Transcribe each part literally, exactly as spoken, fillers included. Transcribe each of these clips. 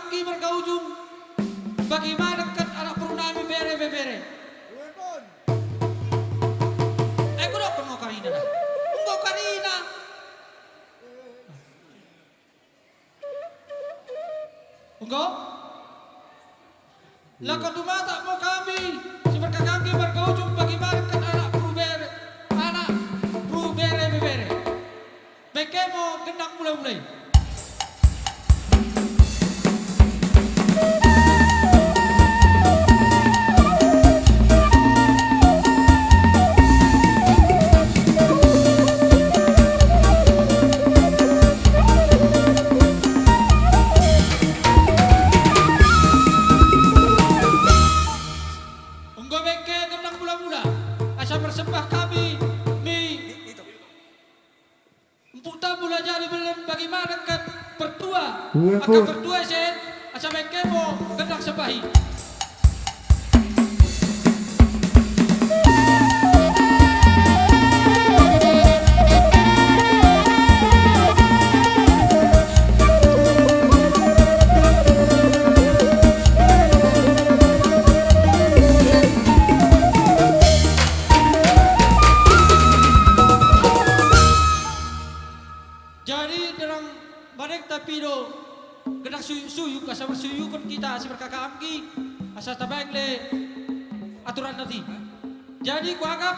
Ki merga ujung, bagi madekket anak beru nami bere-bebere. Eh, kudokken ngo karina nah. Enggo karina. Enggo? Lako tumatak mo kami, si merkakanggi merga ujung bagi madekket anak beru bere, anak beru bere-bebere. Bengke mo gendang mula-mula i. Enggo bengke gendang mula-mula, asa mersembah kami mi Empuk tambu la jadi bellen bagi madekket pertua. Iya, angka pertua isen, asa bengke mo gendang sembahi. Jadi, derrang madekta pido gendang suyuk-suyuk, asa mersuyuken kita, asa merkakanggi, asa tabaing le aturanna ti. Jadi, kuanggap,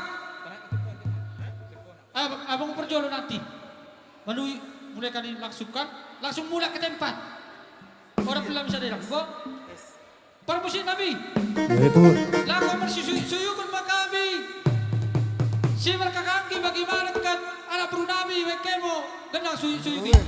ab-, abang perjolo nanti. Manui, mulai kami langsungkan, langsung mula ke tempat. Orang pelam bisa derrang, bo? Permusikna mi. Lako mersuyuk-suyuken ma kami. Si merkakanggi bagi madekket anak beru nami, bengke mo gendang suyuk-suyuk i.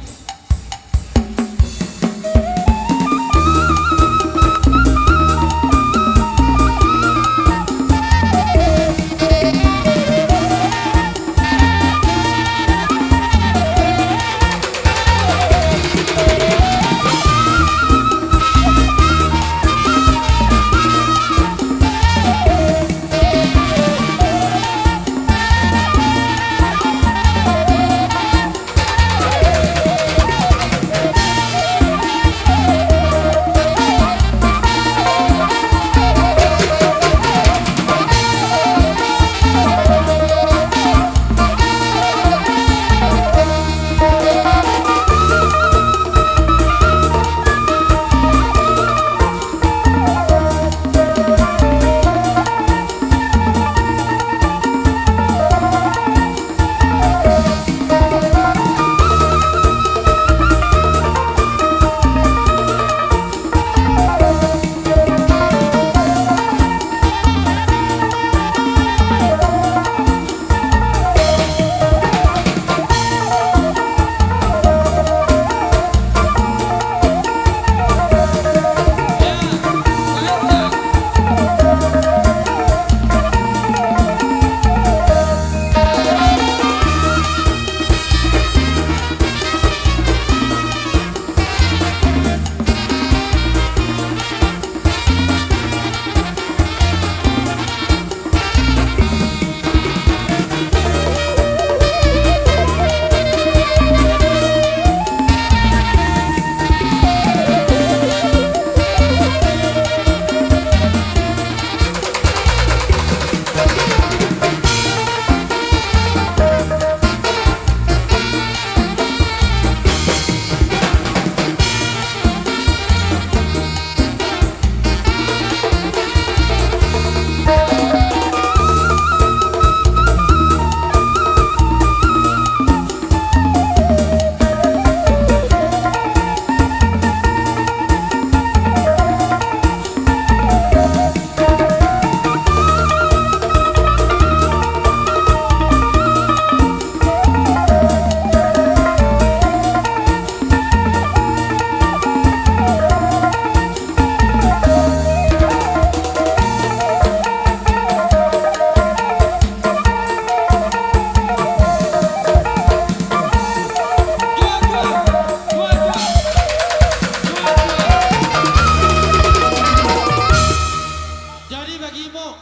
Jadi bagi mo,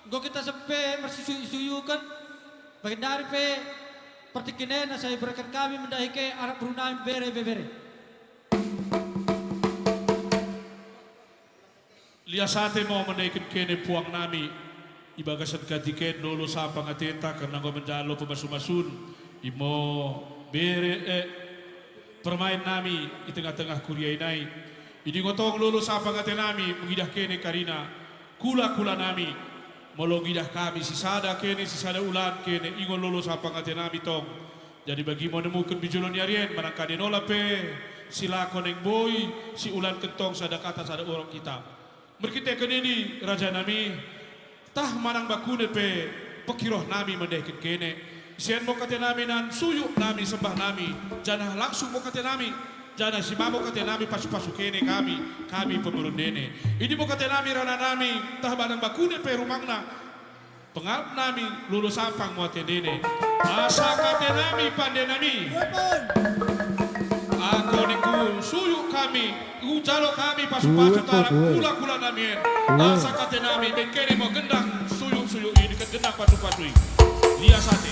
enggo kita sempe mersuyuk-suyuken, bagendari pe pertikkinen asa ibereken kami mendahi ke anak beru nami bere-bebere. Lias ate mo mendahiken kene puang nami, ibagasen katika en lolo sampang ateta kerna enggo menjalo pemasu-masun, imo bere, eh, permaen nami i tengah-tengah kuria i nai. Idi ngo tong lolo sampang ate nami mengidah kene karina kula-kula nami. Molo ngidah kami sisada kene, sisada ulaan kene, ingo lolo sampang ate nami tong. Jadi bagi mo nemuken bijolo ni ari en, manang kade nola pe silako naing boi siulanken tong sada kata sada urat kita. Merkiteken idi, raja nami, tah manang bakune pe pekkiroh nami mendahiken kene. Isen mo kate nami nan suyuk nami sembah nami, janah langsung mo kate nami, janah sima mo kate nami pasu-pasu kene kami, kami pemeru ndene. Idi mo kate nami rana nami, tah manang bakune pe rumangna, pengalap nami lolo sampang mo ate ndene. Asa kate nami pande nami. Ako ningku suyuk kami, ujalo kami pasu-pasu tarak kula-kula nami en. Asa kate nami, baing kene mo gendang suyuk-suyuk i, dekket gendang pasu-pasu i. Lias ate.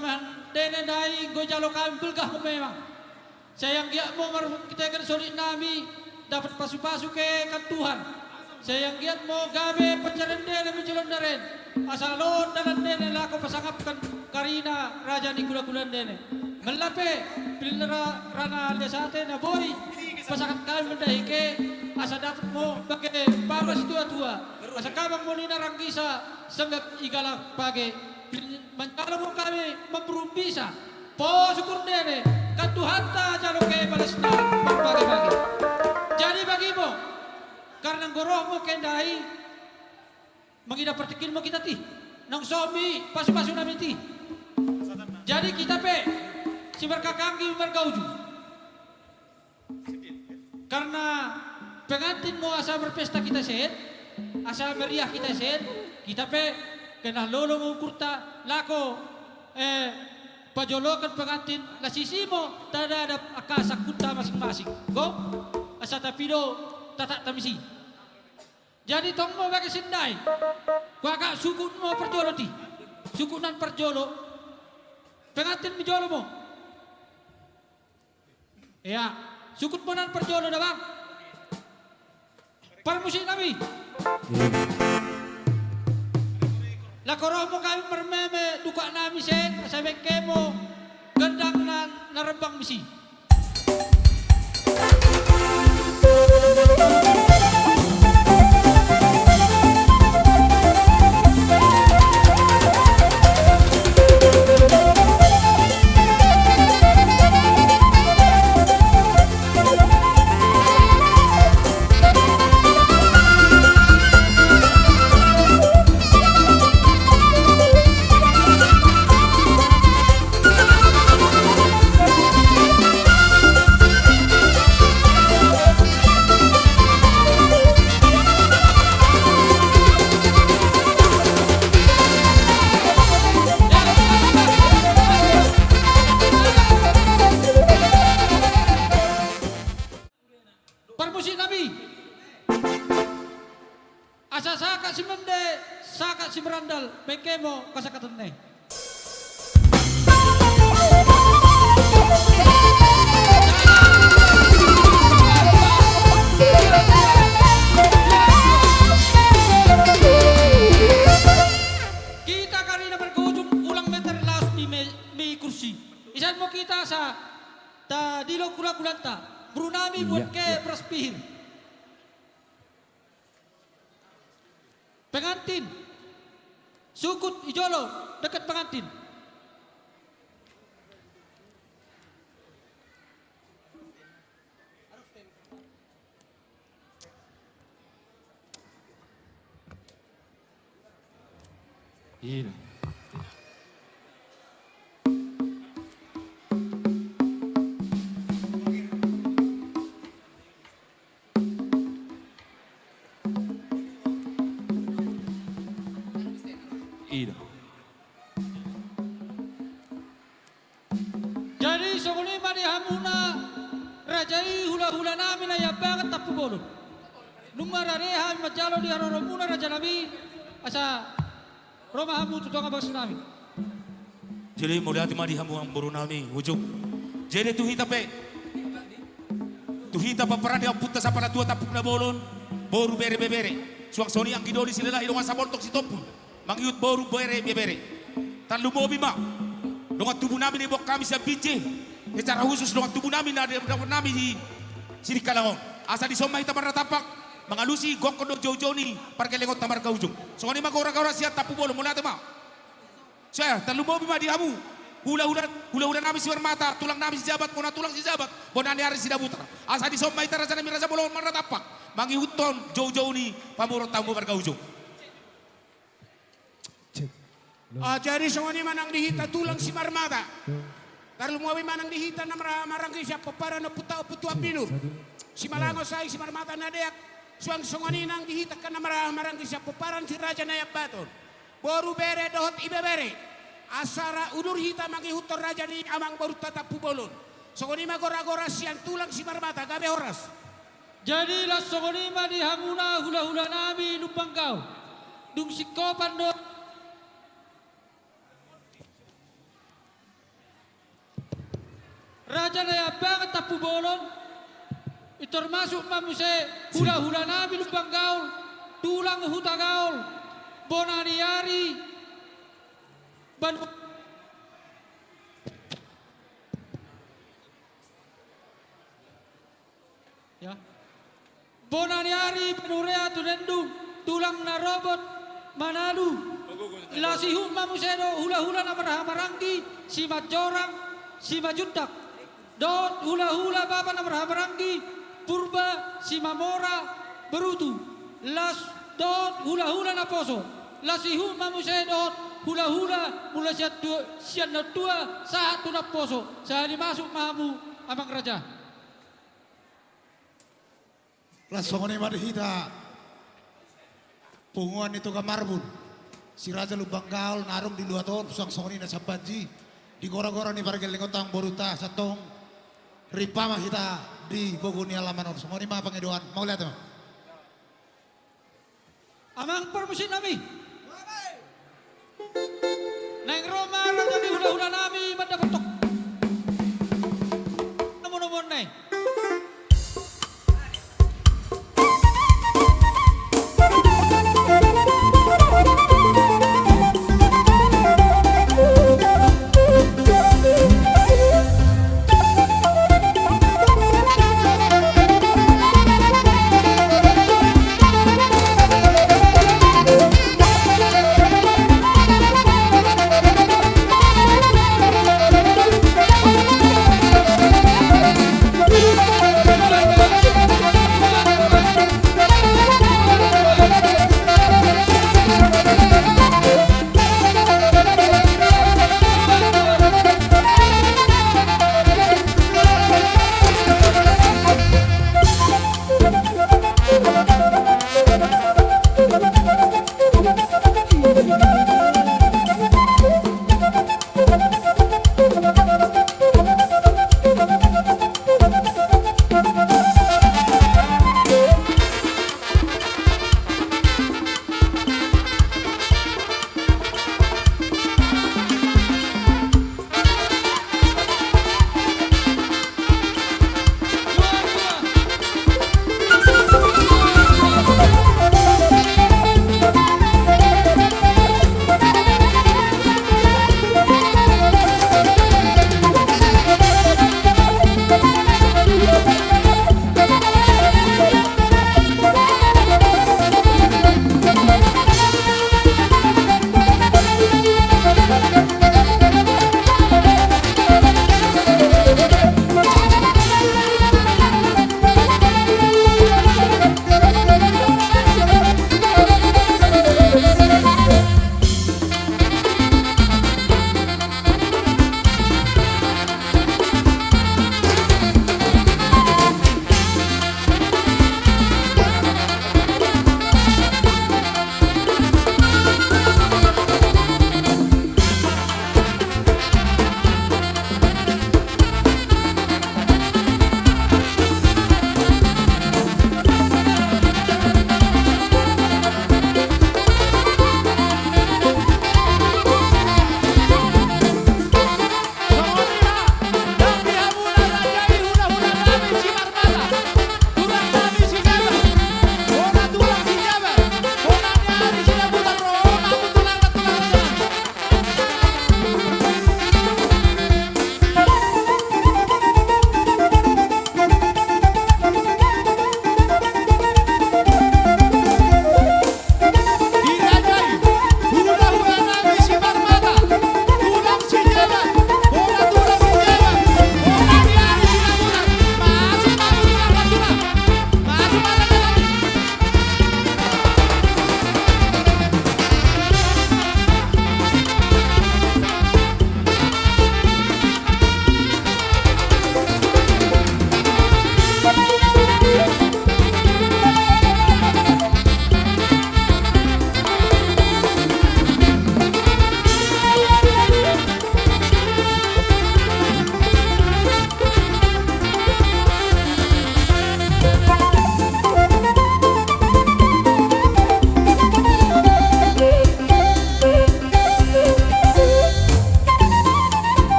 ndene ndai enggo ijalo kami belgah mo memang. Sai anggiat mo markiteken sodik nami dapet pasu-pasu ke kan Tuhan. Sai anggiat mo gabe penjaren ndene menjolo ndaren, asa lot dalan ndene lako pasangapken karina raja ni kula-kula ndene. Mella pe, pilera rana lias ate na boi pasakat kami mendahi ke, asa dapet mo bage paba situa-tua, asa kabang mo nina ranggisa senggep i galak page. Manjalo mo kami memperumbisa, po syukur ndene, kan Tuhanta jalo ke balesna marbage-bage. Jadi bagi mo, karna enggo roh mo ke ndai, mengidah pertikin mo kita tih, nongso mi pasu-pasu nami tih. Jadi kita pe, siberkakanggi marga ujung. Karna pengantin mo asa merpesta kita sen, asa meriah kita sen, kita pe kennah lolo mo ukurta lako, eh, pajoloken pengantin, las isi mo tadadap angka sangkunta masing-masing. Enggo, asa tapido tatakta misi. Jadi tong mo bage si ndai. Kuakap sukut mo parjolo tih. Sukut nan parjolo. Pengantin mi jolo mo. Ia, sukut mo nan parjolo da bang. Parmusik nami. Lako roh mo kami mermeme dukak nami sen, asa bengke mo gendang nan narembang misi. Parmusik nami. Asa sakat si mende, sakat si merandal, bengke mo kasakaten ne. Kita karina marga ujung ulang meter las mi, mi, mi kursi. Isan mo kita asa tadilo kula-kulanta. Beru nami buat ke beras pihir. Pengantin. Sukut i jolo, dekket pengantin. Ina. Ina. Jadi songon i ma di hamuna raja i, hula-hula nami na iambangen Tampubolon. Nunga rade hami manjalo di haroromuna raja nami, asa ro ma hamu tu dongan bages nami. Jadi mauliate ma di hamu amang boru nami Ujung. Jadi tu hita pe, tu hita pomparan ni ompunta sapala dua Tampuk Nabolon, boru, bere, bebere. Suang songon i anggi doli silalahi dongan sabontok sitompul. Mangihut boru, bere, bebere. Tarlumobi ma dongan tubu nami na iboan kami sian Binjai, secara khusus dongan tubu nami na dapot nami di Sidikalang on. Asa dison ma hita marnatampak mangalusi gokkon dohot joujou ni pargellengonta marga Ujung. Songon i ma gora-gora sian Tampubolon, mauliate ma. Sia, tarlumobi ma di hamu hula-hula, hula-hula nami Simarmata, tulang nami Sijabat, bona tulang Sijabat, bona ni ari Sidabutar. Asa dison ma hita raja nami Raja Bolon marnatampak mangihuthon joujou ni pamoronta marga Ujung. Ah, jadi songon i ma nang di hita tulang Simarmata. Tarlumobi ma nang di hita na mara-, maranggi sian pomparan ompunta Ompu Tuan Binur. Simalango sai Simarmata na deak, suang songon i nang di hita kan na mara-, maranggi sian pomparan si raja na iambaton. Boru, bere dohot ibebere. Asa ra udur hita mangihuthon raja ni amang borunta Tampubolon. Songon i ma gora-gora sian tulang Simarmata, gabe horas. Jadi las songon i ma di hamuna hula-hula nami Lumbanggau. Dung singkopan do. Raja Naiambangan Tampubolon, i termasuk ma muse hula-hula nami Lumban Gaol, tulang Hutagaol, bona ni ari, ban Ya. Bona ni ari Banurea Tunendung, tulang Narobot, Manalu. Las ihut ma muse dohot hula-hula na marhahamaranggi, si Manjorang, si Manjuntak. Dohot hula-hula bapa na marhahamaranggi, Purba, si Mamora, Berutu. Las dohot hula-hula naposo. Las ihut ma muse dohot hula-hula mulai sian tua, sian na tua sahat tu naposo. Sahali masuk ma hamu, Amang Raja. Las songon i ma di hita punguan ni Toga Marbun, si Raja Lumban Gaol, na adong di luat on, suang songon i na sambanji, di gora-gora ni pargellengon ta, borunta, santong, rippa ma hita di bogu ni alaman on. Songon i ma pangidoan, mauliate ma. Amang parmusik nami. Naing ro ma raja ni hula-hula nami,